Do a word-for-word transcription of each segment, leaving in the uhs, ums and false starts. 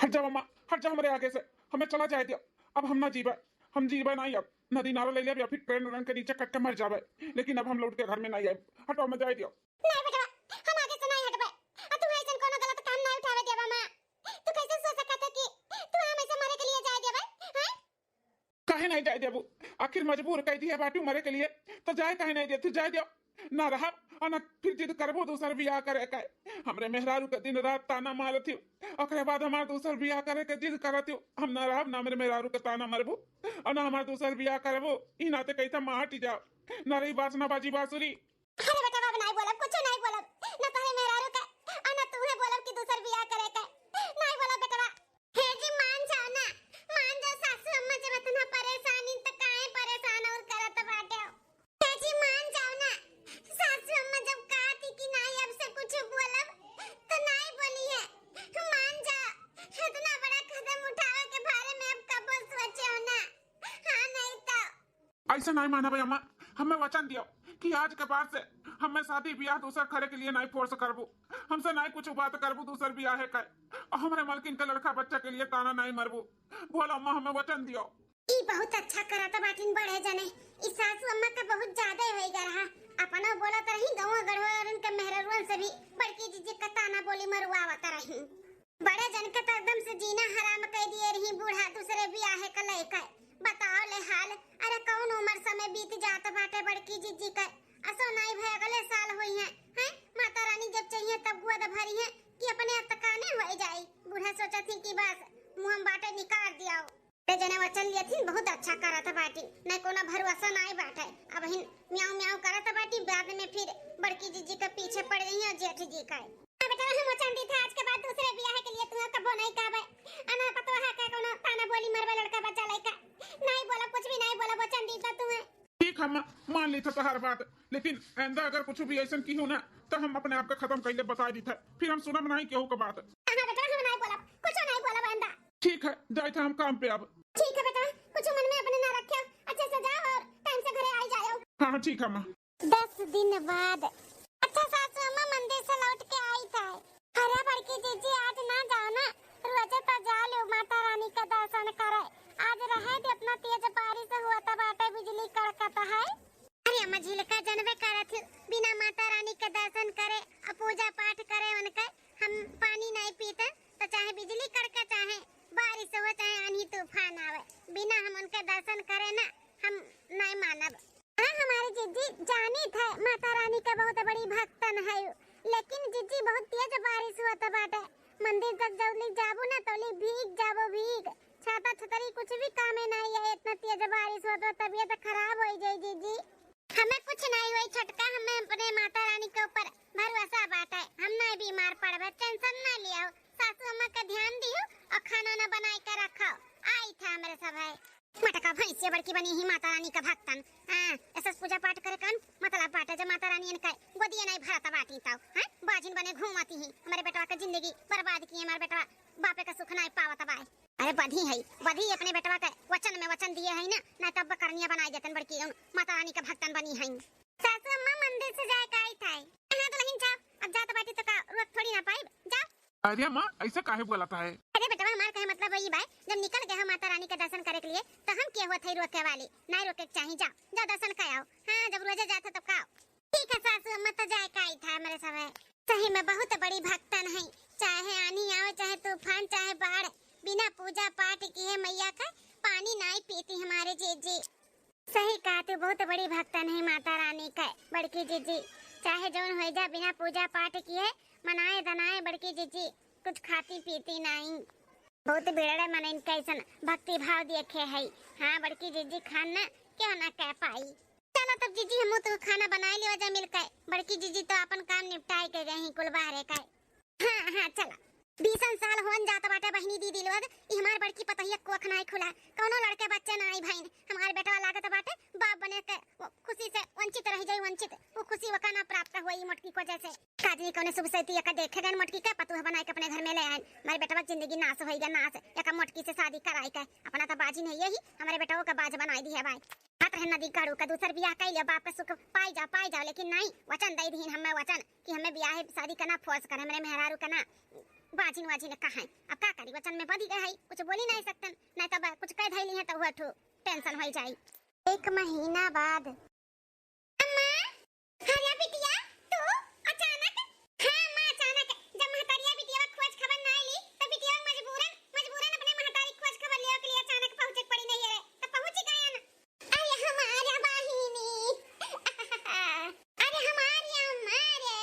हट जाओ अम्मा, हट जाओ हमरे आगे से, हमें चला जाए दियो। अब हम ना जीबे, हम जीबे नहीं अब। नदी नारा ले लेब या फिर ट्रेन उरेन के नीचे कट के मर जाबे, लेकिन अब हम लौट के घर में नहीं आए। हटो, हमें जाए दियो। नहीं बेटवा, हम आगे से नहीं हटबे। आ तू ऐसन कोनो गलत काम नहीं उठावे देबा माँ। तू कैसे सोच सकत है कि तू हम ऐसे मरे के लिए जाए देबे? हैं? काहे नहीं जाए देबू? आखिर मजबूर कह दिया बाटू मरे के लिए, तो जाए काहे नहीं दे? तू जाए दियो। ना रहब और ना फिर जिद करबू दूसर बियाह करे के। हमरे मेहरारू के दिन रात ताना मारत हियो, ओकरे बाद हमार दूसर बियाह करे के जिद करत हियो। हम ना रहब, ना हमरे मेहरारू के ताना मरबू और ना हमार दूसर बियाह करबू। ई नाते कैसे माटी जाओ, ना रही बास ना बाजी बांसुरी। अरे बेटा, अब नहीं बोलब, कुछ नहीं बोलब, ना तोहरे मेहरारू के और ना तूहे बोलब कि दूसर बियाह करे के। नहीं बोलब बेटवा। हे जी, मान जाओ ना, मान जाओ सासू अम्मा, जब इतना परेशानी तो काहे परेशान और करत बाटे हो? हे जी, मान जाओ ना, सासू अम्मा जब कहा थी कि नहीं अब से कुछ बोलब, तो नहीं बोली है। मान जाओ, इतना बड़ा कदम उठावे के बारे में अब कबो सोचे हो ना? हाँ, नहीं तो। ऐसे नहीं मानबे अम्मा, हमें वचन दियो कि आज के बाद से हमें शादी ब्याह दूसर करे के लिए नहीं फोर्स करबू, हमसे नहीं कुछ बात करबू दूसर ब्याह है के, और हमरे मलकिन के लड़का बच्चा के लिए ताना नहीं मरबू। बोलो अम्मा, हमें वचन दियो। ई बहुत अच्छा करत बाटिन बड़े जने, ई सासू अम्मा का बहुत ज्यादा होई गा रहा। अपनो बोलत रही, गौवा गढ़वा और उनके मेहररुअन से भी बड़की जीजी का ताना बोली मरुआवत रही। बड़े जन के तो एकदम से जीना हराम कइ दिए रही बूढ़ा दूसरे बियाहे के लइके। बताओ ले हाल, अरे कौन उम्र समय बीत जात बाटे बड़की जीजी के। असो नाई भए अगले साल होई है, हैं? माता रानी जब चाहिए तब गोद भरी है कि अपने अतकाने होई जाई। बूढ़ा सोचत ही कि बस मुँह में बाटे निकाल दियाओ। ते जने वचन लियथिन, बहुत अच्छा करत बाटी, नहीं कोनो भरोसा नाई बाटे। अब हिन म्याऊं म्याऊं करत बाटी, बाद में फिर बड़की जीजी के पीछे पड़ गई है जेठ जी का। हाँ बेटा, हम वचन दी था आज के बाद दूसरे बियाह के लिए तुम्हें कबो नहीं कहबे। अना पतोहा का कोनो ताना बोली मरबे लड़का बच्चा लइका। नहीं बोला, कुछ भी नहीं बोला, वचन दी था तुम्हें। ठीक है माँ, मान ली था तोहार बात, लेकिन आइंदा अगर कुछ भी ऐसन की हो ना, तो हम अपने आप का खत्म कैले बता दी था, फिर हम सुनब नहीं केहू का बात। हाँ बेटा, हम नहीं बोलब, कुछ नहीं बोलब आइंदा। ठीक है, जाए था हम काम पे अब। ठीक है बेटा, कुछ मन में अपने ना रखे, अच्छे से जाओ और टाइम से घरे आई जाओ। हाँ हाँ, ठीक है माँ। दस दिन बाद। अच्छा सासू अम्मा मंदिर से लौट के आई था। अरे बड़की जीजी, आज ना जाओ ना, रोजे तो जा लो माता रानी का दर्शन करे। आज रहे दे, इतना तेज बारिश हुआ था बाटे, बिजली कड़कत है। अरे अम्मा, झिलका जनबे करत ही, बिना माता रानी के दर्शन करे और पूजा पाठ करे उनके हम पानी नहीं पीते, तो चाहे बिजली कड़के, चाहे बारिश हो, चाहे आंधी तूफान आवे, बिना हम उनके दर्शन करे ना हम नहीं मानब। हाँ, हमारी जिज्जी जानी थे माता रानी के बहुत बड़ी भक्तन है, लेकिन जिज्जी बहुत तेज बारिश होत बाटे, मंदिर तक जौली जाबू ना तौली भीग जाबू भीग, छाता छतरी कुछ भी कामे नहीं है, इतना तेज बारिश होत बा, तबीयत खराब हो जाई जिज्जी। हमें कुछ नहीं हुई छोटका, हमें अपने माता रानी के ऊपर भरोसा बाटे, हम नहीं बीमार पड़बे, टेंशन ना लियो, सासू अम्मा के ध्यान दियो और खाना ना बनाए के रखो, आई था हमरे सब है। मटका भैंसिया बड़की बनी ही माता रानी का भक्तन। हाँ, ऐसा पूजा पाठ करे कौन मतलब बाटे जब माता रानी इनका गोदिया नहीं भरत बाटी तो, हैं? बाजिन बने घूमती ही, हमारे बेटवा का जिंदगी बर्बाद किए, हमारे बेटवा बापे का सुख नहीं पावत बाए। अरे बधी है, बधी अपने बेटवा का वचन में वचन दिए है ना, ना तब बकरनिया बनाए देतन बड़की, उन माता रानी का भक्तन बनी है। सासू अम्मा मंदिर से जाए का आई था। हाँ दुल्हन जाओ, अब जात बाटी तो का रोक थोड़ी ना पाई, जाओ। अरे माँ, ऐसा काहे बोलत है? अरे बेटवा, हमार कहे मतलब वही बाय, जब निकल गए हो माता रानी के दर्शन करे के लिए, तो हम के होत है रोके वाली? नहीं रोके के चाही, जाओ, जाओ दर्शन कर आओ। हाँ, जब रोजे जात हो तब का आओ। ठीक है सासू अम्मा, तो जाए का आई था हमारे सब है। सही में बहुत बड़ी भक्तन है, चाहे आनी आवे, चाहे तूफान, चाहे बाढ़, बिना पूजा पाठ किए मैया का पानी नहीं पीती हमारे जीजी। सही कहा तू, बहुत बड़ी भक्तन है माता रानी के बड़की जीजी। चाहे जौन होई जा, बिना पूजा पाठ किए मनाए दनाए बड़की जीजी कुछ खाती पीती नहीं। बहुत बिगड़े मन इनके ऐसन भक्ति भाव देखे है। हाँ बड़की जीजी, खान ना क्यों ना कह पाई। चलो तब जीजी, हम तो खाना बनाए लेवा जा मिलके। बड़की जीजी तो अपन काम निपटाए के गई कुल बाहरे का। हाँ, हाँ, चला। बीसन साल होन जात बाटे बहिनी दीदी लोग, ई हमार बड़की पतोहिया कोख नाई खुला, कौनो लड़के बच्चे नाई भइन। हमार बेटवा लागत बाटे बाप बने के वो खुशी से वंचित रह जाई, वंचित। वो खुशी वका ना प्राप्त होई मोटकी को वजह से। काजनी कौने शुभ सैती एका देखे गए मोटकी के पतुह बनाए के अपने घर में ले आए। हमारे बेटवा के जिंदगी नाश होई गया, नाश। एका मोटकी से शादी कराई के अपना तो बाजी नहीं यही, हमारे बेटवा का बाज बनाई दी है भाई। हाथ रहे नदी काढ़ू का दूसर बियाह कर लिया, बाप का सुख पाई जाओ, पाई जाओ, लेकिन नहीं, वचन दे दीन हमें वचन कि हमें बियाह शादी का ना फोर्स करे, हमरे मेहरारू का ना बाझिन वाझिन कहाँ है, अब का करी, वचन में बंधी गए है, कुछ बोली नहीं सकतन, नहीं तब कुछ कह धैली है तो हुआ ठू टेंशन हो जाई। एक महीना बाद। अम्मा, अरे बिटिया, तू अचानक? हाँ अम्मा, अचानक। जब महतरिया बिटिया खोज खबर ना ली, तो बिटिया मजबूरन, मजबूरन अपने महतारी खोज खबर लेवे के लिए अचानक पहुँचे के पड़ी नहीं रे, तो पहुँच गया ना। अरे हमारे बहिनी, अरे हमारे अम्मा रे।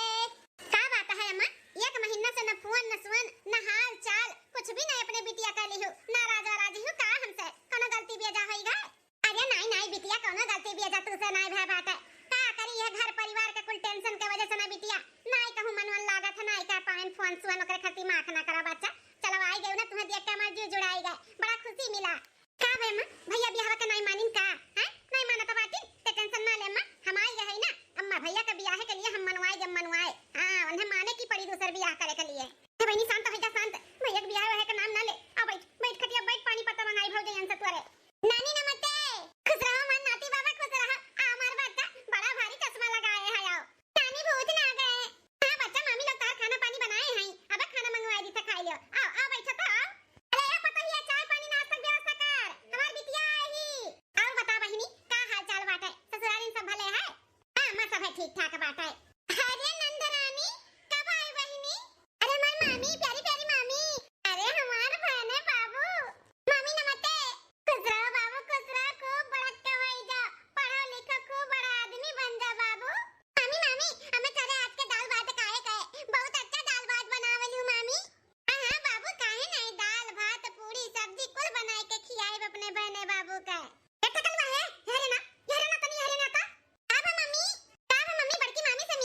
का बात है अम्मा? एक महीना से न फोन, न सुन, न हाल चाल, कुछ भी नहीं अपने बिटिया का लिहू। नाराज वाराज ही का हमसे? कोनो गलती बेजा होई गए? अरे नाई, नाई बिटिया, कौनो गलती बेजा तुसे नाई भय बाटे। का करी, यह घर परिवार के कुल टेंशन के वजह से ना बिटिया, नाई कहूँ मनवन लागत है, नाई का पाएन फोन सुअन, ओकरे खातिर माफ ना करा बच्चा। चलो आई गए ना, तुम्हें देख के हमार जीव जुड़ाई गए, बड़ा खुशी मिला। का बे अम्मा, भैया बियाह के नाई मानिन का? हैं? नाई मानत बाटिन, ते टेंशन ना ले अम्मा, हम आई गए है ना, अम्मा भैया के बियाह के लिए हम मनवाए, जब मनवाए, हाँ, उन्हें माने की पड़ी दूसर बियाह करे के लिए। ए बहिनी, शांत हो जा, शांत। भैया के बियाह वाहे का नाम ना ले। आ बैठ, बैठ खटिया, बैठ, पानी पत्ता मंगाई भौजैयन से तोरे। नानी नमस्ते। खुश रहो हमार नाती बाबा, खुश रहो। आ हमार बच्चा, बड़ा भारी चश्मा लगाए है, आओ। नानी भूत ना गए। हाँ बच्चा, मामी लोग तार खाना पानी बनाए हैं। अब खाना मंगवाए दी था, खाई लियो। आओ, आओ बैठो तो, आओ। अरे ए पतोहिया, चाय पानी नाश्ता के व्यवस्था कर। हमार बिटिया आई ही। और बता बहिनी, का हाल चाल बाटे? ससुरारिन सब भले है? हाँ, अम्मा, सभे ठीक ठाक बाटे। अरे नंदरानी, कब आए बहिनी? अरे हमार मामी, प्यारी प्यारी मामी। अरे हमार बहने बाबू। मामी नमस्ते। खुश रहो बाबू, खुश रहो, खूब बड़क्का होई जा, पढ़ो लिखो, खूब बड़ा आदमी बन जा बाबू। मामी, मामी, हमें करे आज के दाल भात काहे कहे? बहुत अच्छा दाल भात बनावलू मामी। हाँ, हाँ बाबू, काहे नहीं, दाल भात, पूरी, सब्जी कुल बनाए के खियाए अपने बहने बाबू का। ए ठकलुआ है, हेरे ना, हेरे ना तनी, हेरे ना तो। का बा मम्मी? का बा मम्मी? बड़की मामी से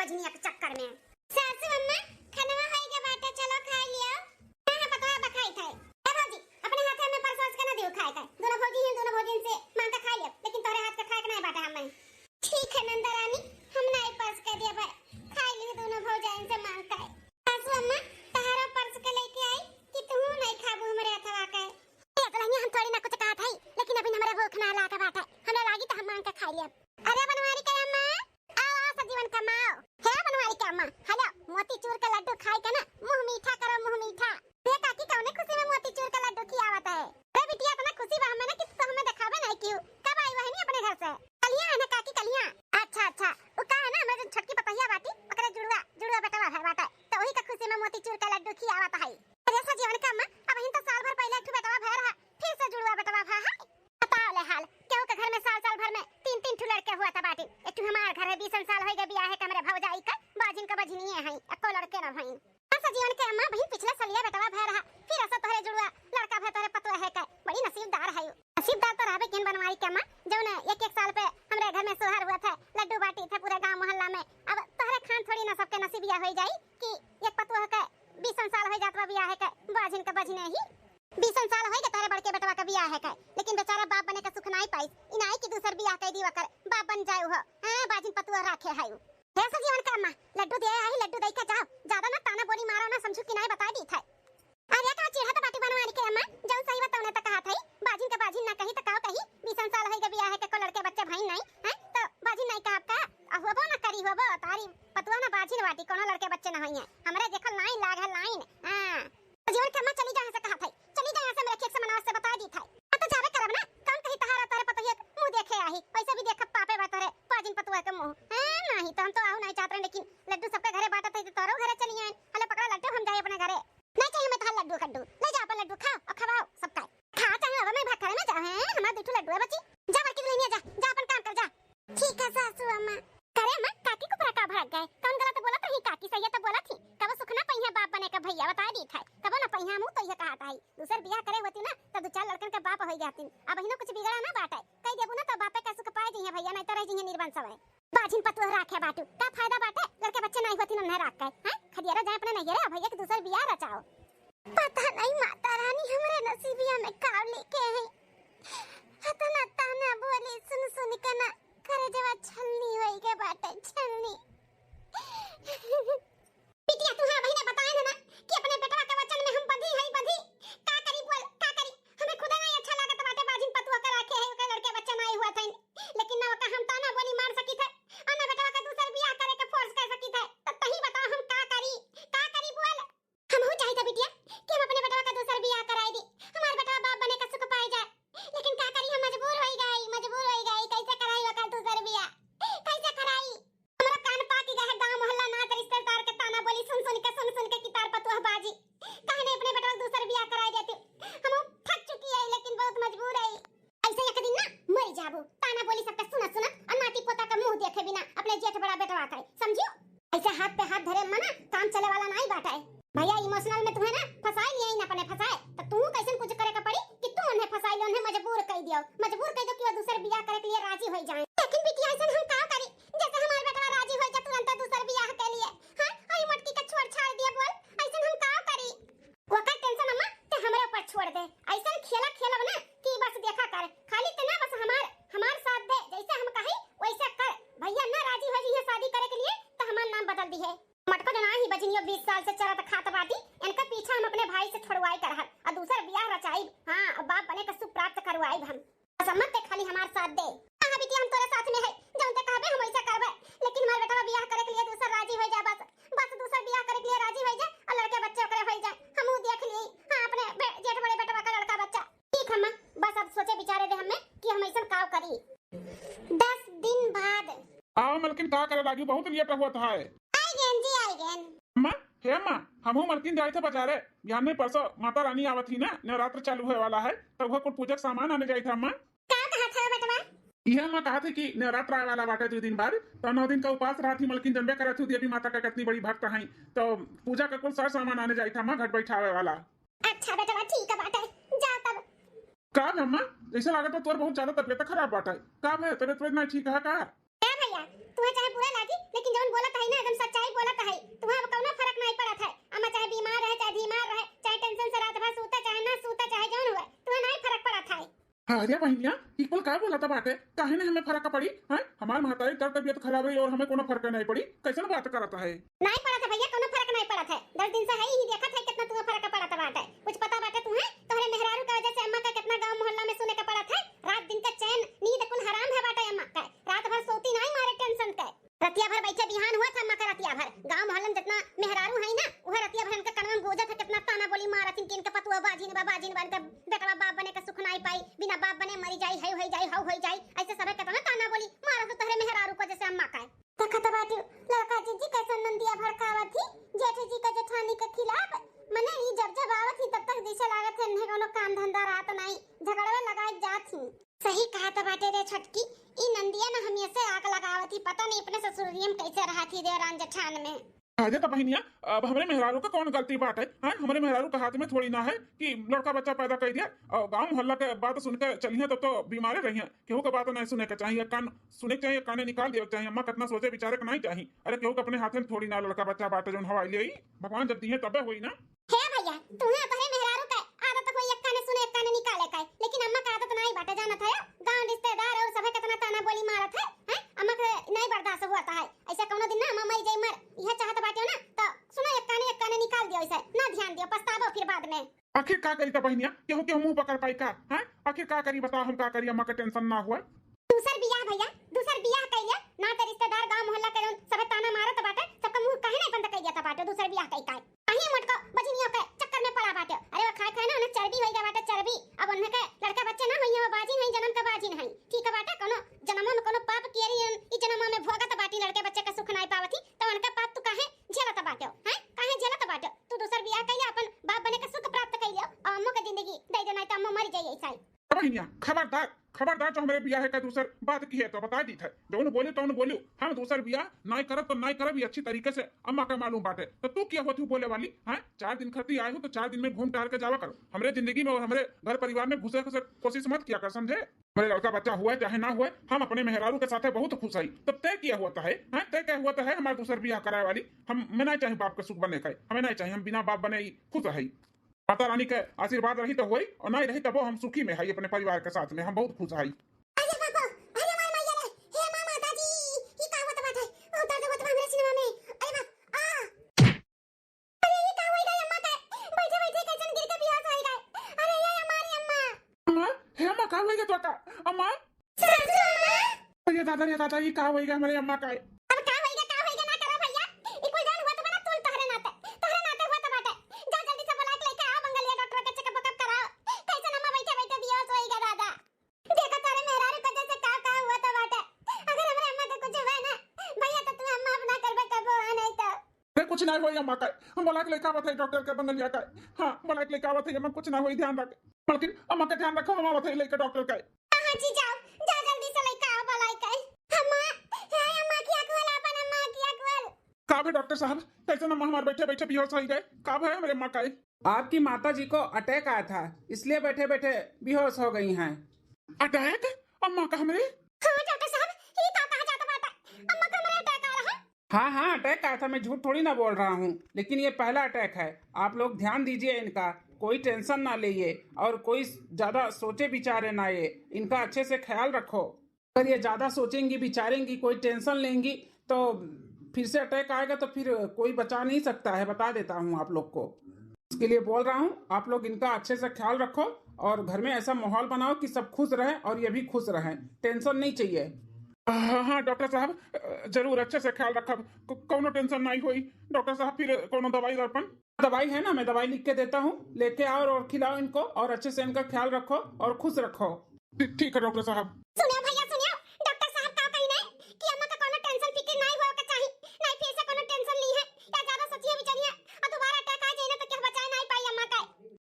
बजनिया के चक्कर में। सासू अम्मा, खनवा होई गए बाटे, चलो खाई लियो। हाँ, हाँ, पतोहा बखाई खाई। ए भौजी, अपने हाथे में परस के ना दियो खाए खाए। दोनों भौजी हैं, दोनों भौजी से मांग के खाई लियो, लेकिन तोरे हाथ के खाए के नहीं बाटे हमें। ठीक है नंदा रानी, हम नहीं परस के दिया भाई, खाई ली दोनों भौजाइन से मांग खाए। सासू अम्मा, तहारो परस के लेके आई कि तू नहीं खाबू हमरे हथवा के। ए दुल्हनिया, हम थोड़ी ना कुछ कहत हई, लेकिन अभी हमरे भूख ना लागे बाटे, हमरा लागी तो हम मांग के खाई लियो। अरे बनवारी के अम्मा, आओ, आओ, सजीवन के अम्मा, आओ। हे बनवारी के अम्मा, हेलो, मोतीचूर का लड्डू खाई के ना मुंह मीठा करो, मुंह मीठा। हे काकी, कौने खुशी में मोतीचूर का लड्डू खियावत है? अरे बिटिया, इतना खुशी बा हमें ना कि तू तो हमें देखावे नहीं कियो। कब आई बहनी अपने घर से? कलिया है ना काकी, कलिया। अच्छा, अच्छा, वो का है ना, हमरे जन छोटकी पतहिया बाटी, ओकरे जुड़वा, जुड़वा बेटवा है बाटा, तो वही का खुशी में मोतीचूर का लड्डू खियावत है। अरे सजीवन के अम्मा, अबहिन तो साल भर पहले एक ठो बेटवा भय रहा, फिर से जुड़वा बेटवा भय है। बताओ ले हाल, केहू के घर में साल साल भर में तीन तीन ठो लड़के हुआ था बाटी। एक ठो हमार घर है, बीसन साल होई गए बियाहे के हमरे भौजाई का, बाजिन का बजनिए हैं, एको लड़के ना भइन। हाँ सजीवन के अम्मा, बहिन पिछला सलिया बेटवा भय रहा, फिर ऐसा तोहरे जुड़वा लड़का भय तोहरे पतोह है का, बड़ी नसीबदार है। नसीबदार तो रहबे केन बनवारी के अम्मा, जौन एक एक साल पे हमरे घर में सोहर हुआ था, लड्डू बाटी थे पूरे गांव मोहल्ला में। अब तोहरे खान थोड़ी ना सबके नसीबिया होई जाई कि एक पतोह के बीसन साल होई जात बा बियाहे के, बाजिन के बजने ही। बीसन साल होई गए तोहरे बड़के बेटवा के बियाह है के, लेकिन बेचारा बाप बने के सुख नाई पाइस। ई नाई कि दूसर बियाह कई दी ओकर, बाप बन जाए हो। हाँ, बाजिन पतुआ राखे है उ। हे सजीवन के अम्मा, लड्डू दे आई, लड्डू दई के जाओ। ज्यादा ना ताना बोली मारो ना, समझू कि नाई बता दी थे। अरे का चिढ़त बाटी बनवारी के अम्मा, जौन सही बा तौने त कहत है। बाजिन के बाजिन ना कही त काव कही, बीसन साल होई गए बियाह है के, को लड़के बच्चे भइन नाई, हैं? तो बाजिन नाई कहब का? आ होबो ना करी होबो, तारी पतुआ ना बाजिन बाटी, कोनो लड़के बच्चे ना होइए। हमरे देखल लाइन लाग है लाइन। हाँ। जीवन के अम्मा चली जा यहाँ से कहत है, चली जा यहाँ से, मेरे खेत से मनावत से बता दी था। हाँ, तो जावे करब ना, कौन कही तहारा तोरे पतोहिया के मुंह देखे आही, वैसे भी देखब पापे बा तोरे पाजिन पतुआ के मुंह। हैं, नहीं तो हम तो आहू नहीं चाहत रहे, लेकिन लड्डू सबके घरे बांटत है तो तोरो घरे चली आए। हले पकड़ा लड्डू, हम जाए अपने घरे। नहीं चाहिए मैं तहार लड्डू खड्डू, ले जा अपन लड्डू खाओ और खवाओ सबका। खा चाहे अब मैं भात खाने में जाओ, हैं, हमार दू ठो लड्डू है बच्ची। जा बड़की दुल्हनिया जा, जा अपन काम कर जा। ठीक है सासू अम्मा। करे अम्मा, काकी कुपरा का भाग गए? कौन गलत बोलत रही? काकी सही तो बोलत ही। कबो सुख ना पइहा बाप बने का भैया, बता दी था। कबो ना पइहा, मुँह तो ये कहत आई। दूसर बियाह करे होती ना, तो दू चार लड़कन के बाप होई जाती। अब इन्हों कुछ बिगड़ा ना बाटे। कही देबू ना तो बापे का सुख पाए जइहे भैया, नहीं तो रह जइहे निर्बंस है। बाजिन पतुआ राखे बाटू, का फायदा बाटे? लड़के बच्चे नहीं होती नन्हे राख के, हैं? खदियारा जाए अपने नैहरे, भैया के दूसर बियाह रचाओ। पता नहीं माता रानी हमरे नसीबिया में का लेके है। इतना ताना बोली सुन सुन के ना करेजवा छलनी होई के बाटे, छलनी। बिटिया, तू हाँ बहिने बताए ना, ना कि अपने बेटवा के वचन में हम बंधी हई, बंधी। का करी बोल, का करी? हमें खुदे नहीं अच्छा लागत बाटे, बाजिन पतुआ के राखे है, ओकर लड़के बच्चे नहीं हुआ थे, लेकिन ना ओका हम ताना बोली मार सकी थे, और ना बेटवा के दूसर बियाह करे के फोर्स कर सकी थे। तो तही बताओ हम का करी, का करी बोल? हमहू चाहित बिटिया कि हम अपने बेटवा का दूसर बियाह कराई दी, हमार बेटवा बाप बने का सुख पाए जाए, लेकिन का करी, हम मजबूर होई गई, मजबूर होई गई। कैसे कराई ओकर दूसर बियाह, कैसे कराई? हमरा कान पाकी गए है गांव मोहल्ला नात रिश्तेदार के ताना बोली सुन सुन के, सुन सुन के कि तार पतुआ बाजी, काहे नहीं अपने बेटवा का दूसर बियाह कराई देती। हम थक चुकी है, लेकिन बहुत मजबूर है। ऐसे एक दिन ना मर जाबू, ताना बोली सबके सुनत सुनत, और नाती पोता का मुंह देखे बिना अपने जेठ बड़ा बेटवा का, समझियो? ऐसे हाथ पे हाथ धरे मना काम चले वाला नहीं बाटे। भैया इमोशनल में तुम्हें ना फंसाई लिए ना अपने फंसाए, तो तू कैसे कुछ करे का पड़ी कि तू उन्हें फंसाई ले, उन्हें मजबूर कर दियो, मजबूर कर दो कि वो दूसर बियाह करे के लिए राजी हो जाए। लेकिन बिटिया ऐसे हम का करी, जैसे हमारे बेटवा राजी हो जा तुरंत दूसर बियाह के लिए, हाँ, और ये मटकी का छोड़ छाड़ दिए बोल, ऐसे हम का करी? ओकर टेंशन अम्मा ते हमरे ऊपर छोड़ दे। ऐसन खेला खेलब ना कि बस देखा कर, खाली ते ना बस हमार, हमार साथ दे, जैसे हम कही वैसे कर। भैया ना राजी हो जइहे शादी करे के लिए तो हमार नाम बदल दिहे। मटको जना ही बजनियो बीस साल से चरत खात बाटी, इनका पीछा हम अपने भाई से छोड़वाई करहब और दूसर बियाह रचाइब। हाँ, और बाप बने का सुख प्राप्त करवाइब हम। बस अम्मा ते खाली हमार साथ दे। हाँ बिटिया, हम तोरे साथ में है, जौन ते कहबे हम वैसा करबे, लेकिन हमार बेटवा बियाह करे के लिए दूसर राजी हो जाए, बस, बस दूसर बियाह करे के लिए राजी हो जाए और लड़के बच्चे ओकरे हो जाए, हम ऊ देख ली। हाँ, अपने बे-, जेठ बड़े बेटवा का लड़का बच्चा। ठीक है अम्मा, बस अब सोचे विचारे दे हमें कि हम ऐसा का करी। दस दिन बाद। आओ मलकिन, का करे लागी, बहुत लेट होत है। आई गेन जी, आई गेन। अम्मा, हे अम्मा, हमहू मलकिन जाए थे बाजारे, बिहान में परसों माता रानी आवत ही ना, नवरात्र चालू होए वाला है, तो वह कुछ पूजा के सामान आने जाए थे अम्मा। का कहा था बेटवा? इहे अम्मा कहा थे कि नवरात्र आए वाला बाटे दो दिन बाद, तो नौ दिन का उपास रहा थी मलकिन, जनबे करा थी देवी माता का कितनी बड़ी भक्त हैं, तो पूजा का कुल सार सामान आने जाए था अम्मा, घट बैठावे वाला। अच्छा बेटवा, ठीक है बाटे, जा तब। का भे अम्मा, ऐसा लागत बा तोर बहुत ज्यादा तबीयत खराब बाटे। का भे, तबीयत वबीयत ना ठीक है का? ए भैया, तुम्हें चाहे बुरा लागी, लेकिन जौन बोलत है ना, एकदम अरे बहिनिया, ई कुल का बोलत बाटे? काहे ने हमें फरक पड़ी? हैं? हमार महतारी कर तबियत खराब रही और हमें कोनो फरक नहीं पड़ी। कैसन बात करत है? नहीं पड़त है भैया, कोनो फरक नहीं पड़त है। दस दिन से है ही देखत है कितना तुम्हें फरक पड़त बाटे। कुछ पता बाटे तुम्हें? तोहरे मेहरारू के वजह से अम्मा का कितना गांव मोहल्ला में सुने के पड़त है। रात दिन का चैन नींद कुल हराम है बाटे अम्मा का। रात भर सोती नहीं मारे टेंशन के। रतिया भर बैठे बिहान हुआ था अम्मा का रतिया भर। गांव मोहल्ला में जितना मेहरारू है ना, वह रतिया भर इनके कनवा में गूंजत है कितना ताना बोली मारत, इनके, इनके पतुआ बाजिन बा, बाजिन बा, इनके बेटवा बाप बने का सुख नहीं पाई, बिना बाप बने मरी जाई, है होई जाई, हौ होई जाई, ऐसे सभे कितना ताना बोली मारत है तोहरे मेहरारू को जैसे अम्मा का है। देखत बाटू लड़का जीजी कैसन नंदिया भड़कावत ही जेठ जी का जेठानी के खिलाफ। मने ई जब जब आवत ही तब तक जैसे लागत है इन्हें कोनो काम धंधा रहत नहीं, झगड़वे लगाए जात ही। सही कहत बाटे रे छोटकी, ई नंदिया ना हमेशे आग लगावत ही, पता नहीं अपने ससुरिया में कैसे रहत ही देवरान जेठान में। अरे तो बहिनिया, अब हमरे मेहरारू का कौन गलती बाटे? हाँ, हमरे मेहरारू के हाथ में थोड़ी ना है कि लड़का बच्चा पैदा कर दिया और गांव मोहल्ला के बात सुन के चलिए तो, तो बीमारे रहिए। केहू के बात नहीं सुने के चाहिए, कान सुने के चाहिए, काने निकाल देवे के चाहिए। अम्मा कितना सोचे विचारे के नहीं चाहिए। अरे केहू के अपने हाथे में थोड़ी ना लड़का बच्चा बाटे जौन हवाई ले आई, भगवान जब दिए तबे होई ना। हे भैया, तुम्हें तोहरे मेहरारू के आदत होई एक काने सुने एक काने निकाले के, लेकिन अम्मा के आदत नहीं बाटे जानत है। गांव रिश्तेदार और सभे कितना ताना बोली मारत है, हैं? अम्मा के नहीं बर्दाश्त हुआ है। ऐसे कौनो दिन ना अम्मा मर जाई मर, यह चाहत बाटे ना, तो सुनो एक काने एक काने निकाल दियो, ऐसे ना ध्यान दियो, पछतावो फिर बाद में। आखिर का करी त बहिनिया, केहू केहू मुंह पकड़ पाई का? हैं? आखिर का करी बताओ, हम का करी, अम्मा के टेंशन ना हुआ। दूसर बियाह भैया, दूसर बियाह कइले, ना त रिश्तेदार गांव मोहल्ला के जौन सभे ताना मारत बाटे, सबका मुंह काहे नहीं बंद कइ दिया बाटे, दूसर बियाह कइ का? काहे मोटको बजनियों के चक्कर में पड़ा बाटे? अरे वो खाए खाए ना, उन्हें चर्बी होई गया बाटे, चर्बी। अब उन्हें के लड़का बच्चे ना होइए, वो बाजिन है, जन्म का बाजिन है। ठीक है बाटे, कोनो जन्मों में कोनो पाप किए रही, ई जन्मों में भोगत बाटी, लड़के बच्चे का सुख नहीं पावत ही, तो उनका पाप तू काहे झेलत बाटे, हैं? काहे झेलत बाटे? तू दूसर बियाह कइले, अपन बाप बने का सुख प्राप्त कइले, और अम्मो का जिंदगी दे दे, नहीं तो अम्मो मर जाइए ऐसा ही। ए बहिनिया, खबरदार, खबरदार, जो हमरे बियाह का दूसर बात किहे तो बता दीत है। जौन बोले तौन बोलू, हम दूसर बियाह नाई करब तो नाई करब, ये अच्छी तरीके से अम्मा का मालूम बाटे। तो तू क्या होत हू बोले वाली, हैं? चार दिन खातिर आए हो तो चार दिन में घूम टहल के जावा करो। हमरे जिंदगी में और हमरे घर परिवार में घुसे घुसे कोशिश मत किया कर, समझे? मेरे लड़का बच्चा हुआ चाहे ना हुआ, हम अपने मेहरारू के साथ बहुत खुश हई। तब तय किया हुआ तो है, हैं? तय क्या हुआ तो है हमार दूसर बियाह कराए वाली? हम, मैं नहीं चाहे बाप का सुख बने का, हमें नहीं चाहे, हम बिना बाप बने ही खुश हई। माता रानी के आशीर्वाद रही तो होई, और नहीं रही तबो हम सुखी में हई अपने परिवार के साथ में, हम बहुत खुश हई। अरे बाबा, अरे मार मैया रे, हे माँ माता जी, ई का होत बाटे? ओ दर्द होत बा हमरे सिनेमा में। अरे बाप, आ! अरे ई का होई गए अम्मा के? बैठे बैठे कैसन गिर के बेहोश होई गए। अरे ये हमारी अम्मा। अम्मा, हे अम्मा, का होई गए तोका? अम्मा? सासू अम्मा? अरे दादा रे दादा, ई का होई गए हमरे अम्मा का? अब का होई गए, का होई गए ना करो भैया। ई कुल जान हुआ तो बड़ा तुल तोहरे नाते, तोहरे नाते हुआ तो बाटे। जा जल्दी से बुला के लेके आओ मंगलिया डॉक्टर के चेकअप वेकअप कराओ। कैसन अम्मा बैठे बैठे बेहोश होई गए दादा। देखो तोरे मेहरारू के जैसे का का हुआ तो बाटे। अगर हमरे अम्मा के कुछ हुआ ना भैया तो तू अम्मा अपना करबे कबो आ नहीं तो। अरे कुछ नहीं होई अम्मा का, हम बुला के लेके आवत है डॉक्टर के बंगलिया का। हाँ, बुला के लेके आवत है अम्मा, कुछ ना होई, ध्यान रख। मलकिन, अम्मा का ध्यान रखो, हम आवत है लेके डॉक्टर का। हाँ, हाँ जी, जाओ, जा जल्दी से लेके आओ बुलाई के। अम्मा, हे अम्मा की अकवल, अपन अम्मा की अकवल। का भे डॉक्टर साहब, कैसे अम्मा हमार बैठे बैठे बेहोश होई गए? का भे हमरे अम्मा का? आपकी माता जी को अटैक आया था, इसलिए बैठे बैठे बेहोश हो गई हैं। अटैक? अम्मा का हमरे? हाँ डॉक्टर साहब, ये का कहा जाता बाटा? अम्मा का हमरे अटैक आ रहा है। हाँ, हाँ, अटैक आया था, मैं झूठ थोड़ी ना बोल रहा हूँ, लेकिन ये पहला अटैक है। आप लोग ध्यान दीजिए इनका, कोई टेंशन ना लेइए और कोई ज़्यादा सोचे विचारे ना ये, इनका अच्छे से ख्याल रखो। अगर ये ज़्यादा सोचेंगी, विचारेंगी, कोई टेंशन लेंगी तो फिर से अटैक आएगा, तो फिर कोई बचा नहीं सकता है, बता देता हूँ आप लोग को। इसके लिए बोल रहा हूँ, आप लोग इनका अच्छे से ख्याल रखो और घर में ऐसा माहौल बनाओ कि सब खुश रहें और ये भी खुश रहें, टेंशन नहीं चाहिए। हाँ, हाँ, डॉक्टर साहब, अ, जरूर अच्छे से ख्याल रखब, को-, कौनो टेंशन नहीं होई। डॉक्टर साहब, फिर कौनो दवाई दर्पण? दवाई है ना, मैं दवाई लिख के देता हूँ, लेके आओ और खिलाओ इनको और अच्छे से इनका ख्याल रखो और खुश रखो। ठी-, ठीक है डॉक्टर साहब। सुनियो भैया, सुनियो, डॉक्टर साहब का कही नहीं कि अम्मा का कौनो टेंशन फिकिर नहीं होए के चाही, नहीं फिर से कौनो टेंशन ली है या ज्यादा सोचिए विचारिए और दोबारा अटैक आ जाए ना तो क्या बचाए नहीं पाई अम्मा का।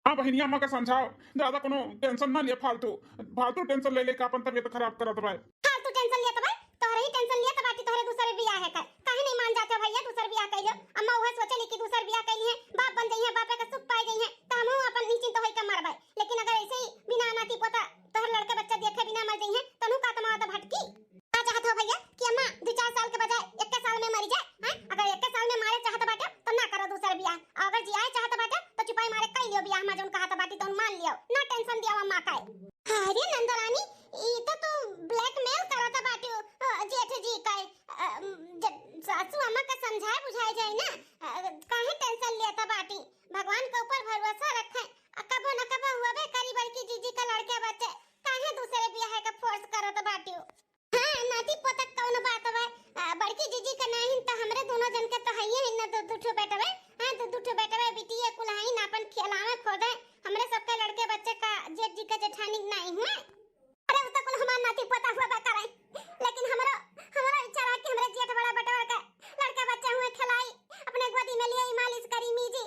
हाँ बहिनिया, अम्मा का समझाओ, ज्यादा कोनो टेंशन ना लिए फालतू, फालतू टेंशन ले लेके अपन तबीयत खराब करत बाय। फालतू टेंशन लेत बाय, तोहरे ही टेंशन लेत बाटी, तोहरे दूसरे बियाह है कर। काहे नहीं मान जाते हो भैया, दूसर बियाह कर लो। अम्मा वह सोचे ली कि दूसर बियाह कर लिए, बाप बन जाइए, बापे का सुख पाए जाइए, तो हम अपन निश्चिंत होई के मरबाय। लेकिन अगर ऐसे ही बिना नाती पोता तोहर लड़के बच्चा देखे बिना मर जाइए, तनु का तमावा तो भटकी। का चाहत हो भैया कि अम्मा दो चार साल के बजाय इक्के साल में मरी जाए, हैं? अगर इक्के साल में मारे चाहत बाटे तो ना करो दूसर बियाह, और अगर जियाए चाहत बाटे तो चुपाई मारे कर लियो बियाह, अम्मा जौन कहत बाटी तौन मान लियो, ना टेंशन दियो अम्मा का। अरे नंदो सासू अम्मा का समझाए बुझाए जाए ना, अ, काहे tension लेता बाटी? भगवान के ऊपर भरोसा रखे, अ, कबो न कबो हुआबे करी बड़की जीजी का लड़के बच्चे, काहे दूसरे बियाह के force करत बाटी? हाँ, नाती पोता कौन बात बा? अ, बड़की जीजी का नाहिन त हमरे दोनों जन के तो हइये है ना, दू, दू ठो बेटवे। हाँ, दू, दू ठो बेटवे, बिटिये कुल हइन, आपन खिलावे खोदे। हमरे सबके लड़के बच्चे का जेठ जी का जेठानी नाहीं हुए। अरे, उ तो कुल हमार नाती पोता हुआ बा करे, लेकिन हमरो, हमरो इच्छा रहा कि हमरे जेठ बड़ा बेटवा के लड़का बच्चा हुए खिलाई, अपने गोदी में लिए मालिश करी मीजी,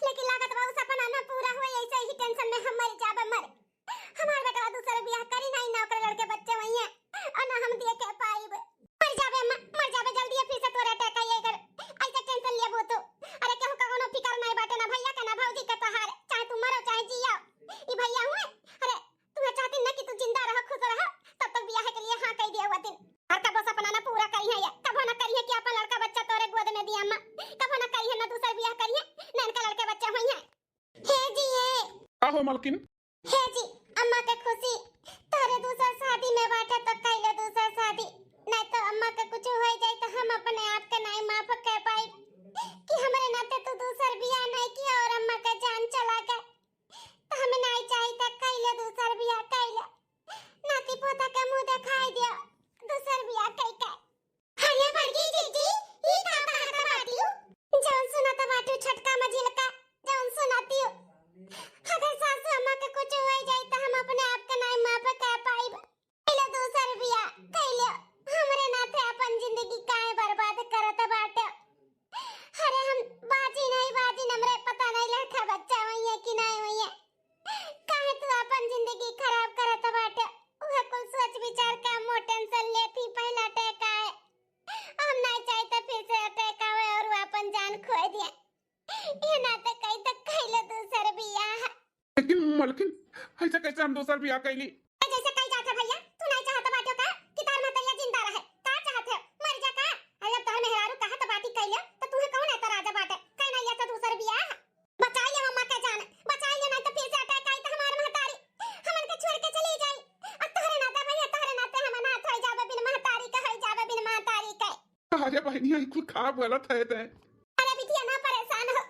लेकिन लागत बा उ सपना ना पूरा हुए, ऐसे ही tension में हम मर जाबे, मर। हमार बेटवा दूसर बियाह करी नाहीं, ना ओकर लड़के बच्चे होइहें, और ना हम देखे पाइब। मर जाबे अम्मा, मर जाबे, जल्दी फिर से तोरे attack आई, अगर ऐसे tension लेबू तू। अरे, केहू का कौनो फिकर नाहीं बाटे, ना भैया का, ना भौजी का तोहार, चाहे तू मरो, चाहे जियो, ई भैया हुए। अरे, तुम्हें चाहती ना कि तू जिंदा रहो, खुश रहो, तब तक बियाह के लिए हाँ कह दिया हुआ दिन। और कबो सपना ना पूरा करी है ये, कबो ना करी है कि अपन लड़का बच्चा तोरे गोद में दिया अम्मा, कबो ना करी है, ना दूसर बियाह करी है, ना इनका लड़के बच्चे होइहें। हे जी, हे। का हो मलकिन? हे जी, अम्मा के खुशी तोरे दूसर शादी में बाटे तो कइले दूसर शादी, नहीं तो अम्मा के कुछ हो जाए तो हम अपने आप के नहीं माफ कर पाई कि हमरे नाते तू दूसर बियाह नहीं किया और अम्मा का जान चला गए। तो हम नहीं चाहिए तो कइले दूसर बियाह कइले, नाती पोता के मुंह दिखाई दिया दूसर बियाह कई के। अरे बड़की जीजी, ई का कहत बाटियो? जौन सुनत बाटियो छोटका मझिलका, जौन सुनतियो। अगर सासू अम्मा के कुछ हो जाई त हम अपने आप के नाई माफ कर पाइब। कइले दूसर बियाह, कइले हमरे नाते अपन जिंदगी काहे बर्बाद करत बाटे? अरे हम बाजी नहीं बाजी, हमरे पता नहीं लड़का बच्चा होइहें कि नहीं होइहें। काहे तू अपन जिंदगी खराब करत बाटे? उहे कुल सोच विचार के हम मोर tension लेत ही पहला attack आए। हम नहीं चाहते फिर से attack आवे और वो अपन जान खो दिए। ये ना तो कहीं तो कइले दूसर बियाह। लेकिन मलकिन, ऐसा कैसे हम दूसर बियाह कइली? जैसे कही जात है भैया, तू नहीं चाहत बाटे का कि तार महतरिया जिंदा रहे? का चाहत है? मर जा का? अरे जब तोहर मेहरारू कहत बाटी कइले, तो तुहे कौन एतराज बाटे? कहीं नहीं लेता दूसर बियाह? बचाई ले अम्मा के जान, बचाई ले, नहीं तो फिर से attack आई तो हमार महतारी हमन के छोड़ के चली जाई। और तोहरे नाते भैया, तोहरे नाते हम अनाथ होई जाबे, बिन महतारी के होई जाबे, बिन महतारी के। अरे बहनिया, ई कुल का बोलत है ते? अरे बिटिया ना परेशान हो,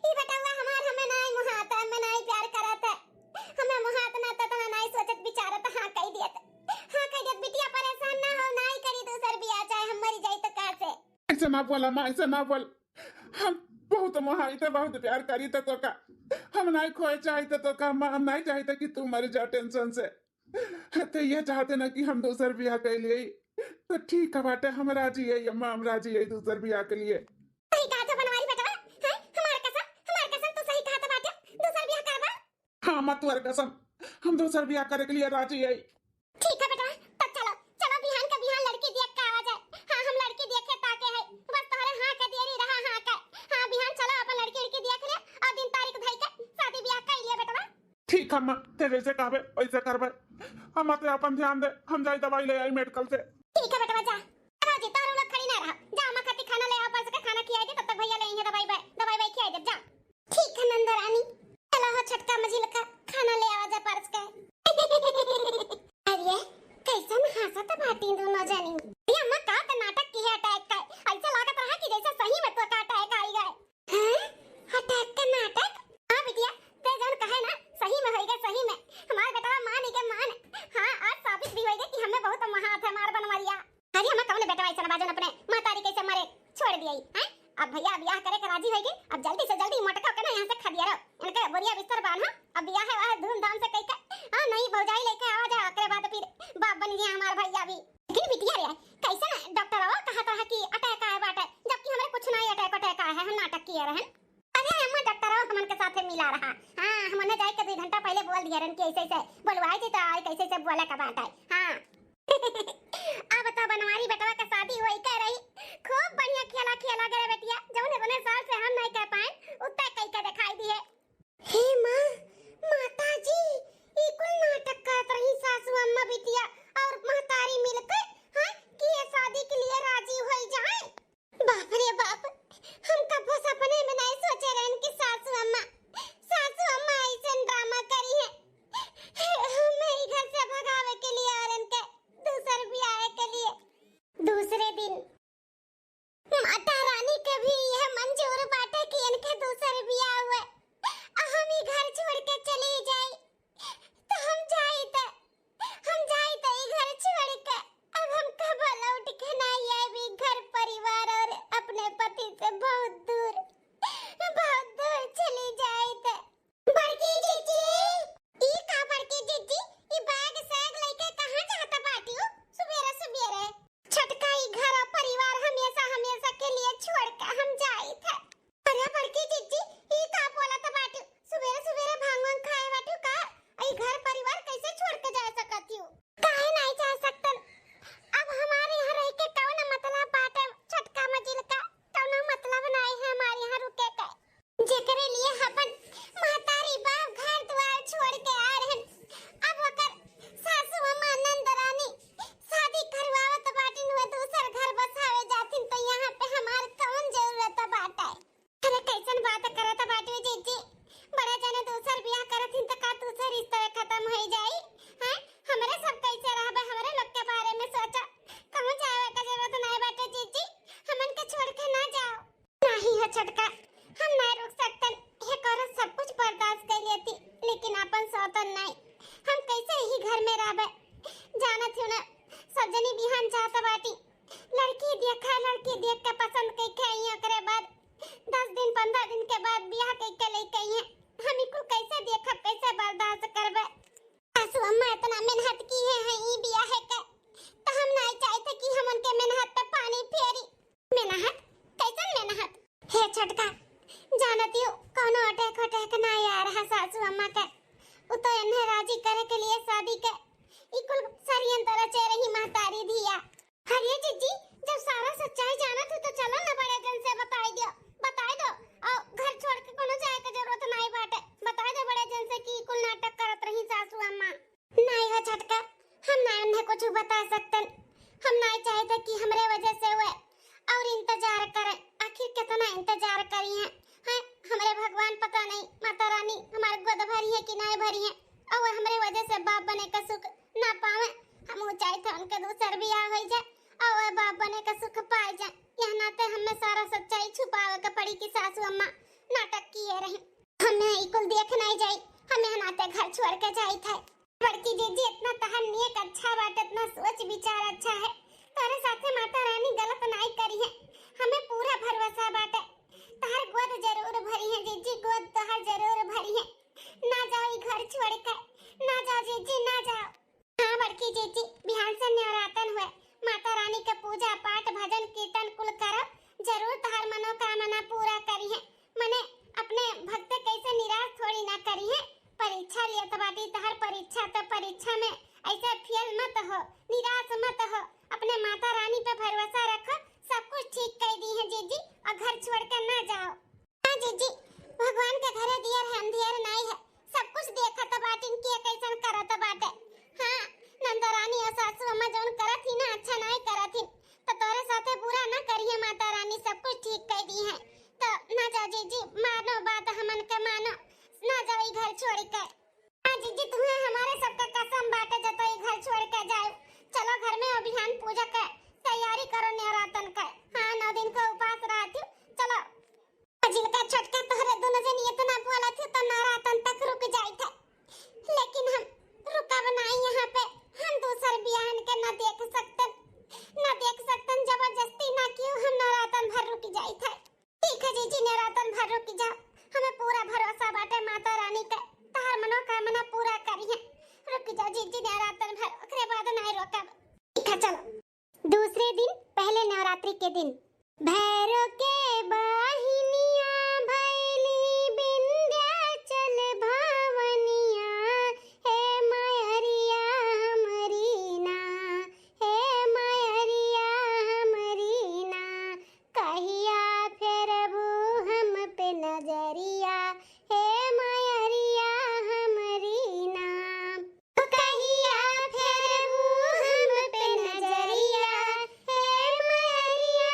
ई बेटवा हमार हमें नाई मुहात, हमें नाई प्यार करत है, हमें मुहात ना तो तना नाई सोचत विचारत हाँ कह दियत, हाँ कह दियत। बिटिया परेशान ना हो, नाई करी दूसर बियाह, चाहे हम मरी जाई तो का से। ऐसे ना बोल अम्मा, ऐसे ना बोल। हम बहुत मोहाई थे, बहुत प्यार करी थे तोका। हम नहीं खोए चाहते तोका अम्मा, हम नहीं चाहते कि तू मर जा tension से। ते ये चाहते ना कि हम दूसर बियाह कर लिए। तो ठीक है बाटे, हम राजी है अम्मा, हम राजी है दूसर बियाह के लिए। सही कहा था बनवारी बेटवा, हैं? हमार कसम, हमार कसम, तू सही कहा था बाटे, दूसर बियाह करबा। हाँ अम्मा, तुहर कसम, हम दूसर बियाह करे के लिए राजी है। ठीक है बेटवा, तब चलो, चलो बिहान का बिहान लड़की देख के आवा जाए। हाँ, हम लड़की देखे ताके है, बस तोहरे हाँ के देरी रहा, हाँ के। हाँ, बिहान चलो अपन लड़की उड़की देख ले और दिन तारीख धई के शादी बियाह कर लिए बेटवा। ठीक है अम्मा, ते जैसे कहबे वैसे करबे। अम्मा ते अपन ध्यान दे, हम जाई दवाई ले आई medical से। ठीक है बेटवा, जा। राजी, तारू लोग खड़ी ना रहो, जा अम्मा खातिर खाना ले आओ, परस के खाना खियाई दे, तब तक भैया ले आएंगे दवाई बे-, दवाई बे खियाई दे, जा। ठीक है नंदरानी, चलो हो छोटका मझिलका, खाना ले आवा जा परस के। अरे कैसन हंसत बाटी दोनों जनी। ये अम्मा का त नाटक की है attack का, ऐसा लागत रहा कि जैसे सही में तो का attack आई गए। हैं? Attack का नाटक? हाँ बिटिया, ते जौन कहे ना सही में होई गए, सही में। हमार बेटवा मान ही के मान। हाँ, आज साबित भी होई गए कि हमें बहुत महात है हमार बनवरिया। अरे हमें कौन बेटवा ऐसा बा जौन अपने महतारी कैसे मरे छोड़ दिए, हैं? अब भैया बियाह करे के राजी होई गए, अब जल्दी से जल्दी मोटका के ना यहाँ से खदिया रहो, इनके बोरिया बिस्तर बांधा, अब बियाह है वह धूमधाम से कई के, हाँ, नई भौजाई लेके आवा जा, ओकरे बाद फिर बाप बन गया हमार भैया भी। लेकिन बिटिया रे, कैसे ना डॉक्टर वो कहा था कि attack आया बाटे, जबकि हमारे कुछ ना attack attack आया है, हम नाटक किए रहन। अरे अम्मा, डॉक्टर हमन के साथे मिला रहा। हाँ, हमने जाए के दो घंटा पहले बोल दिया रहन कि ऐसे ऐसे बोलवाए थे तो आई कैसे ऐसे बोले का बात है। हाँ। अब तो बनवारी बेटवा का शादी होई के रही, खूब बढ़िया खेला खेला करे बेटिया, जौन इतने साल से हम नहीं कर पाए, उतना कई के दिखाई दिए। हे माँ, माता जी, ई कुल नाटक करत रही सासू अम्मा बिटिया और महतारी मिलकर, हाँ, कि ये शादी के लिए राजी होई जाए। बाप रे बाप, हम कबो सपने में नहीं सोचे रहन कि सासू अम्मा, सासू अम्मा ऐसन ड्रामा करी है। हमें ही घर से भगावे के लिए और इनके दूसर ब्याह के लिए। दूसरे दिन बहुत दूर, बहुत दूर चली जाइत। बड़की जीजी, ई का बड़की जीजी, ई बैग सैग लइके कहाँ जात बाटिउ सुबेरे सुबेरे? छोटका, ई घर और परिवार हमेशा हमेशा के लिए छोड़ के हम जाइत है। अरे बड़की जीजी, ई का बोलत बाटिउ? सुबेरे सुबेरे भांग वांग खाए बाटिउ का? ई घर परिवार कैसे छोड़ के जा सकतिउ? काहे नाई जा सकतन? अब हमारे यहाँ रह के कौन मतलब बाटे? छोटका मझिलका, कौनो मतलब नाई है हमारे यहाँ रुके के। जेकरे लिए अपन महतारी बाप घर द्वार छोड़ के आ रहन, अब ओकर सासू अम्मा नंद रानी शादी करवावत बाटिन, वो दूसर घर बसावे जातिन, तो यहाँ पे हमार कौन जरूरत बाटे? अरे कैसन बात करत बाटिउ जीजी, बड़े जने दूसर बियाह करत हिन त का दूसर रिश्ता खत्म हो जाई? हैं, हमरे सब कैसे रहबे? हमरे लोग के बारे में सोचा, कहूँ जाए का जरूरत नाई बाटे जीजी, हमन के छोड़ के ना जाओ। नाही हो छोटका, हम नाई रुक सकतन। हे करत सब कुछ बर्दाश्त कर लेती, लेकिन अपन सौतन नाई। हम कैसे यही घर में रहबे? जानत हो ना, सब जनी बिहान जात बाटी। लड़की देखा, लड़की देख के पसंद कइके आई, ओकरे बाद दस दिन, पन्द्रह दिन के बाद बियाह कइके लेके आई है। हम इकुल कैसे देखब, कैसे बर्दाश्त करबे? सासू अम्मा इतना मेहनत की है, है ई बियाह है के, तो हम नाई चाहते कि हम उनके मेहनत पे पानी फेरी। मेहनत? कैसन मेहनत? हे छोटका, जानतियो कौनो अटैक वटैक ना आ रहा सासू अम्मा के। उ तो इन्हें राजी करे के लिए शादी के ई कुल षड्यंत्र रचे रही महतारी धिया। अरे जीजी, जब सारा सच्चाई जानत हो तो चलो ना बड़े जन से बताई दियो, बताई दो। और घर छोड़ के कोनो जाए के जरूरत नाई बाटे, बताई दो बड़े जन से कि ई कुल नाटक करत रही सासू अम्मा। नाई हो छोटका, हम ना उन्हें कुछ बता सकतन। हम नाई चाहते कि हमरे वजह से वे और इंतजार करें। आखिर कितना इंतजार करी हैं? हैं, हमरे भगवान पता नहीं, माता रानी हमारे गोद भरी है कि नाई भरी है, और वे हमरे वजह से बाप बने का सुख ना पावे। हम ऊ चाहते उनके दूसर बियाह हो जाए और वे बाप बने का सुख पाए जाए। यह नाते हमें सारा सच्चाई छुपावे के पड़ी कि सासू अम्मा नाटक किए रही। हमें ई कुल देख नाई जाई, हमें नाते घर छोड़ के जाई थे। बड़की जीजी, इतना तहर नियत अच्छा बाटे, इतना सोच विचार अच्छा है, तोरे साथे माता रानी गलत नाई करी है, हमें पूरा भरोसा बाटे। तहर गोद जरूर भरी है जीजी, गोद तहर जरूर भरी है। ना जाओ ई घर छोड़ के, ना जाओ जीजी, ना जाओ। हाँ बड़की जीजी, बिहान से नवरातन हुए, माता रानी के पूजा पाठ, भजन कीर्तन कुल करब, जरूर तहार मनोकामना पूरा करी है। मने अपने भक्त कैसे निराश थोड़ी ना करी है। परीक्षा लियत बाटी तहार परीक्षा, तो परीक्षा में ऐसे फेल मत हो, निराश मत हो, अपने माता रानी पे भरोसा रखो, सब कुछ ठीक कर दी है जीजी, और घर छोड़ के ना जाओ। हाँ जीजी, भगवान के घरे दियर है, अंधियर नाई है, सब कुछ देखत बाटिन के कैसन करत बाटे। हाँ, नंदरानी और सासू अम्मा जौन करत ही ना, अच्छा नाई करत ही, तो तोरे साथे बुरा ना करिए, माता रानी सब कुछ ठीक कर दी है। तो ना जाओ जीजी, मानो बात हमन के मानो, ना जाओ ई घर छोड़ के। हाँ जीजी, तुम्हें हमारे सबका कसम बाटे, जतो ई घर छोड़ के जाओ। चलो घर में अभियान पूजा के तैयारी करो नवरातन के। हाँ, नौ दिन का उपास रहती, चलो। जिनका छोटका तोहरे दोनों जन इतना बोला थे तो नवरातन तक रुक जाई थे, लेकिन हम रुकब नाई यहाँ पे। हम दूसर बियाहन के ना देख सकतन, ना देख सकतन, जबरदस्ती ना कियो, हम नवरातन भर रुक जाई थे। ठीक है जीजी, नवरातन भर रुक जा, हमें पूरा भरोसा बाटे माता रानी के, तहार मनोकामना पूरा करी है। रुक जा जीजी, नवरातन भर, ओकरे बाद नाई रोकब। ठीक है, चलो। दूसरे दिन, पहले नवरात्रि के दिन। भैरो के बहिनिया भैली विंध्याचल भवनिया, हे मयरिया हमरी ना, हे मयरिया हमरी ना, कहिया फेरबू हम पे नजरिया, हे मयरिया हमरी ना। कहिया फेरबू हम पे नजरिया, हे मयरिया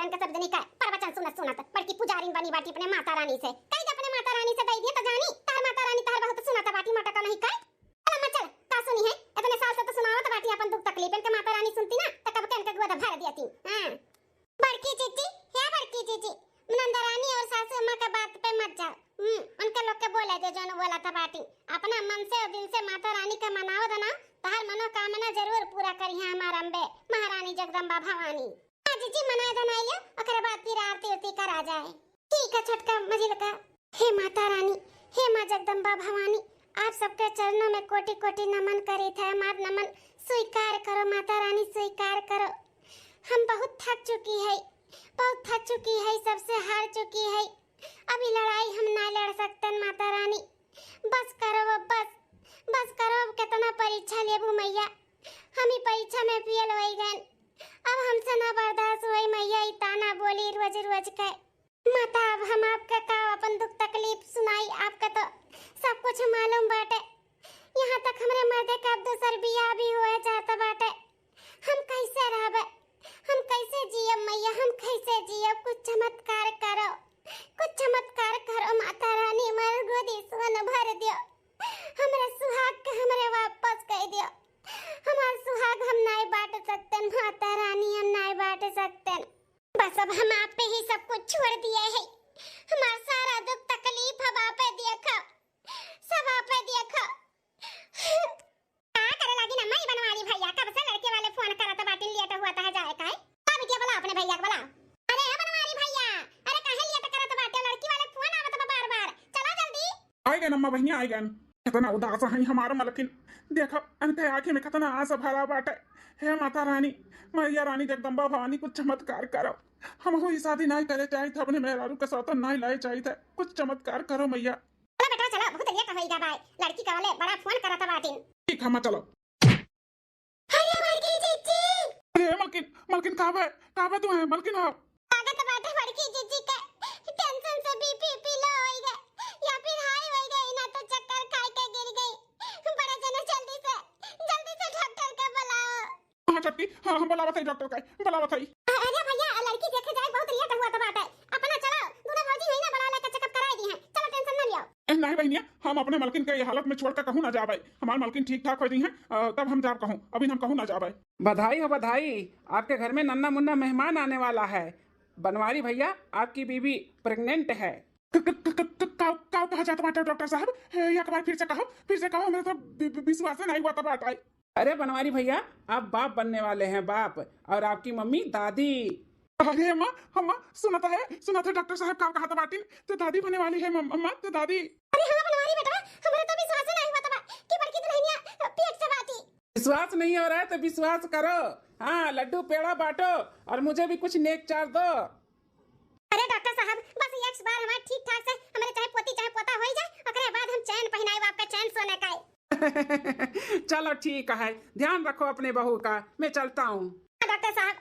इनका सब जनी का प्रवचन सुनत सुनत बड़की पुजारिन बनी बाटी अपने माता रानी से। कही के अपने माता रानी से दई दिए तो जानी, तहर माता रानी तहर बहुत सुनत बाटी, मटका नहीं का। चल अम्मा चल, का सुनी है, इतने साल से तो सुनावत बाटी अपन दुख तकलीफ, इनके माता रानी सुनती ना तो कब के इनके गोद भर देती। हाँ। बड़की जीजी, हे बड़की जीजी, नंदरानी और सासू अम्मा के बात पे मत जाओ। हम्म, उनके लोग के बोले दे जौन बोला था बाटी। अपना मन से और दिल से माता रानी का मनाओ दना, तहर मनोकामना जरूर पूरा करिहे हमार अम्बे महारानी जगदम्बा भवानी। हाँ जीजी, मनाए दना आइए, ओकरे बाद फिर आरती उरती करा जाए। ठीक है छोटका मझिलका। हे माता रानी, हे माँ जगदम्बा भवानी, आप सबके चरणों में कोटि कोटि नमन करीत है, हमार नमन स्वीकार करो माता रानी, स्वीकार करो। हम बहुत थक चुकी है, बहुत थक चुकी है, सबसे हार चुकी है। अब ई लड़ाई हम ना लड़ सकतन माता रानी, बस करो अब, बस, बस करो अब, कितना परीक्षा लेबू मैया, हम ई परीक्षा में फेल होई गन, अब हमसे ना बर्दाश्त होई मैया, ई ताना बोली रोज रोज के। माता, अब हम आपका का अपन दुख तकलीफ सुनाई, आपका तो सब कुछ मालूम बाटे। यहाँ तक हमरे मर्दे का अब दूसर बियाह भी होए जात बाटे। हम कैसे रहबे, हम कैसे जियब मैया, हम कैसे जियब? कुछ चमत्कार करो, कुछ चमत्कार करो माता रानी, हमार गोदी सोन भर दियो, हमरे सुहाग के हमरे वापस कर दियो। हमार सुहाग हम नाई बांट सकतन माता रानी, हम नाई बांट सकतन। बस अब हम आप पे ही सब कुछ छोड़ दिए है। हमार सारा दुख तकलीफ अब आपे देखो, सब आपे देखो। का करे लागी ना माई बनवारी भैया, कब से लड़के वाले फोन करत बाटिन, लेट हुआ तह जाए का है। का बिटिया बोला अपने भैया के बोला। अरे ए बनवारी भैया, अरे काहे लेट करत बाटे, लड़की वाले फोन आवत बा बार बार, चला जल्दी। आइ गए अम्मा बहिनिया, आइ गए। कितना उदास है हमार मलकिन, देखो इनके आँखी में कितना आस भरा बाटे। हे माता रानी, मैया रानी जगदम्बा भवानी कुछ चमत्कार करो। हमहू ई शादी नाई करे चाहित है, अपने मेहरारू के सौतन नाई लाए चाहित है, कुछ चमत्कार करो मैया। चला बेटा चला, बहुत लेट होई गा बाय, लड़की का वाले बड़ा फोन करत बाटिन। ठीक है माँ चलो। अरे बड़की जीजी। अरे मलकिन, मलकिन का बे, का बे तू है मलकिन हो? लागत बाटे बड़की जीजी के टेंशन से बीपी पी लो होई गए या फिर हाई होई गए ना तो चक्कर खाए के गिर गई। बड़े जने जल्दी से, जल्दी से डॉक्टर के बुलाओ। हाँ छोटकी, हाँ हम बुलावत है डॉक्टर का, बुलावत है। अरे भैया लड़की देखे जाए बहुत लेट हुआ तो बाटे, अपना चलो दोनों भौजी है ना बुला लेके चेकअप कराए दी है, चलो टेंशन ना लियो। ए, नहीं बहिनिया, हम अपने मलकिन के ये हालत में छोड़ के कहूँ ना जाबे। हमार मलकिन ठीक ठाक हो जइहें, अ, तब हम जाब कहूँ, अभी हम कहूँ ना जाबे। बधाई हो बधाई, आपके घर में नन्ना मुन्ना मेहमान आने वाला है। बनवारी भैया, आपकी बीबी प्रेग्नेंट है। क-, क-, क-, क-, क-, काव, काव कहा जात बाटे डॉक्टर साहब? ए, एक बार फिर से कहो, फिर से कहो, हमरा तो वि-, वि-, विश्वास नहीं हुआ तब बात आई। अरे बनवारी भैया, आप बाप बनने वाले हैं, बाप, और आपकी मम्मी दादी। अरे अम्मा, अम्मा, सुनत है, सुनत है, डॉक्टर साहब का कहत बाटिन, ते दादी बने वाली है, मम-, अम्मा, ते दादी। अरे हाँ बनवारी बेटवा, हमरा तो विश्वास नहीं होत बा कि बड़की दुल्हनिया पेट से बाटी। विश्वास नहीं हो रहा है तो विश्वास करो। हाँ, लड्डू पेड़ा बांटो और मुझे भी कुछ नेक चार दो। अरे डॉक्टर साहब, बस एक बार हमारे ठीक ठाक से, हमारे चाहे पोती चाहे पोता होई जाए, ओकरे बाद हम चैन पहिनाई आपका, चैन सोने का है। चलो ठीक है, ध्यान रखो अपने बहू का, मैं चलता हूँ। डॉक्टर साहब,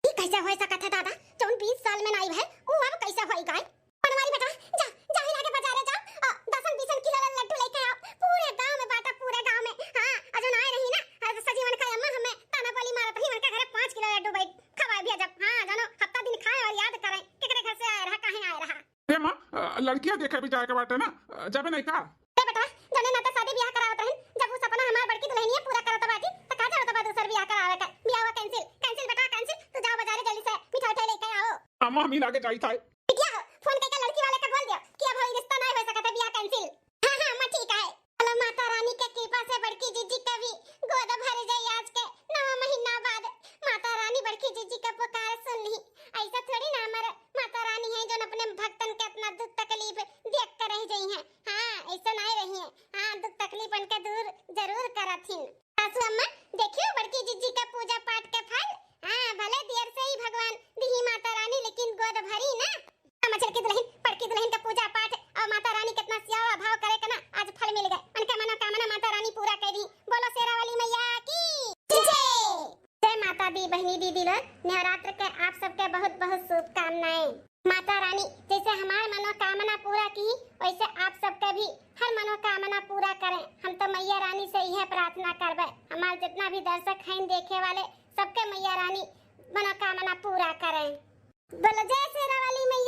ई कैसे होई सकत है दादा, जौन बीस साल में नाई भय, ऊ अब कैसे होई गए? बनवारी बेटा, जा, जा ही लागे बाजारे जा, अ, दसन बीसन किलो लड्डू लेके आओ, पूरे गांव में बांटा, पूरे गांव में। हाँ, अ जौन आए रही ना, अ, सजीवन का अम्मा हमें ताना बोली मारत रही, उनके घरे पाँच किलो लड्डू बैठ खवाए भी जब। हाँ, जानो, हफ्ता दिन खाए और याद करें, केकरे घर से आए रहा, काहे आए रहा। ए माँ, अ, लड़किया देखे भी जाए के बाटे ना, अ, जाबे नहीं का? ए बेटा, जौने नाते शादी बियाह करावत रहिन, जब उ सपना हमार बड़की दुल्हनिया पूरा करत बाटी, त का जरूरत बा दूसर बियाह करावे के? बियाह हुआ कैंसिल, कैंसिल बेटा, कैंसिल। तू जाओ बाजारे जल्दी से मिठाई उठाई लेके आओ। अम्मा, हम ही लागे जाई था। बिटिया हो, फोन करके लड़की वाले के बोल दियो कि अब हई रिश्ता नहीं हो सकत है, बियाह कैंसिल। हाँ, हाँ, अम्मा, ठीक है। चलो, माता रानी के कृपा से बड़की जीजी का भी गोद भर जाई आज के नवा महीना बाद। माता रानी बड़की जीजी का पुकार सुन ली। ऐसा थोड़ी ना हमारे माता रानी है जो अपने भक्तन के इतना दुख तकलीफ देख कर रह गई हैं। हाँ, ऐसा नहीं रही है। हाँ, दुख तकलीफ उनके दूर जरूर करथिन। सासू अम्मा, देखियो बड़की जीजी का पूजा पाठ के फल। हाँ, भले देर से ही भगवान दिही माता रानी, लेकिन गोद भरी ना। हाँ, मझलकी दुल्हन, बड़की दुल्हन का पूजा पाठ और माता रानी कितना सेवा भाव करे के ना, आज फल मिल गए। उनके मनोकामना माता रानी पूरा कर दी। बोलो शेरा वाली मैया की जय। जय माता दी, बहिनी दीदी लोग, नवरात्र के आप सबके बहुत बहुत शुभकामनाएं। माता रानी जैसे हमार मनोकामना पूरा की, वैसे आप सबके भी हर मनोकामना पूरा करें। हम तो मैया रानी से यह प्रार्थना करबे, हमार जितना भी दर्शक हैं देखे वाले, सबके मैया रानी मनोकामना पूरा करें। बोलो जय शेरा वाली मैया